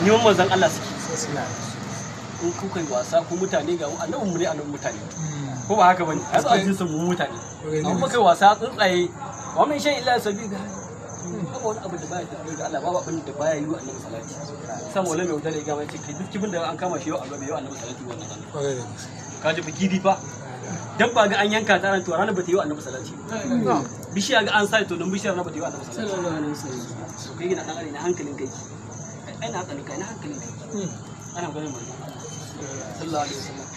Neman manzon Allah suke. In kuka yi wasa ko mutane ga annabin mu ne, annabin mutane. Ko ba haka bane? Ai ba jinsin mu mutane. Amma muka yi wasa tsuntsaye, wa min shay illa sabi ga babu wani abu da baya tafiya ga Allah, babu abin da baya yi wa annabi salati. Sai maulana mai wuta da ya gama ce kai duk kibin da an kama shi yau annabi yau annabi salati wannan ranar. Ka ji kifi fa, dabba ga an yanka ta ran to ranar ba ta yi wa annabi salati. Bishiya ga an sa to don bishiyar na ba ta yi wa annabi salati. To kai gina dan are na hankalin kai, ai na hankalin kai, na hankalin kai. Ana ganin manzon Allah sallallahu alaihi wasallam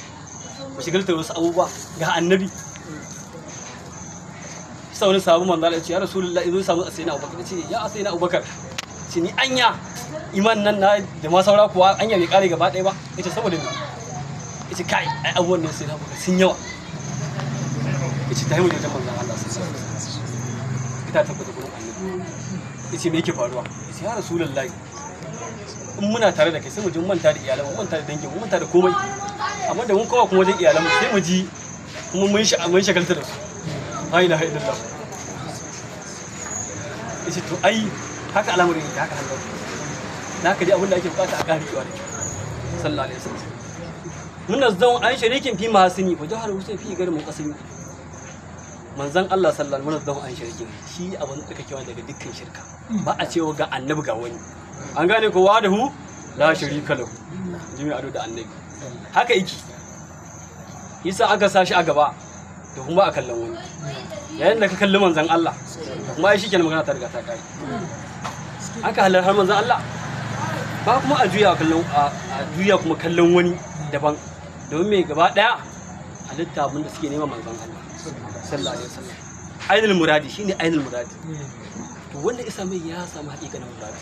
ba shigalta wasu abubuwa ga annabi. Sai wani sabu manzo Allah ya ce ya rasulullahi, zo samu sayyidina Abubakar, ya ce ya sayyidina Abubakar, ce ni anya iman nan na da ma saura kuwa, anya bai kare gaba ɗaya ba. Yace saboda me? Yace kai ai abubuwan nan sayyidina Abubakar sun yawa. Yace tayi mu je wajen manzon Allah sallallahu alaihi wasallam. Ita tabbata gurin annabi. Yace me yake faruwa? Yace ya rasulullahi, in muna tare da kai sai mu ji mun manta da iyalan mu, manta da dangin mu, manta da komai, amma da mun kowa kuma wajen iyalan mu sai mu ji kuma mun shagalta da su. La ilaha illallah. Yace to ai haka al'amarin yake, haka hanzar na haka dai abin da ake bukata a ƙara kewa da kyau sallallahu alaihi wasallam. Muna zan an sharikin fi mahasini wa jahar husain fi garin muqasimi. Manzon Allah sallallahu alaihi wasallam an sharikin shi abin da kake daga dukkan shirka, ba a cewa ga annabi ga wani. An gane ko wadahu la sharika lahu, jimi ado da annabi haka yake. Yasa aka sa shi a gaba da kuma a kallon wani. Yayin da ka kalli manzon Allah kuma ai shikenan, magana ta riga ta kare. Aka halar har manzon Allah ba kuma a juya kallon a juya kuma kallon wani daban, domin mai gaba daya halitta abin da suke nema manzon Allah sallallahu alaihi wasallam. Ainul muradi shine ainul muradi. To wanda isa mai ya samu haƙiƙanin muradi.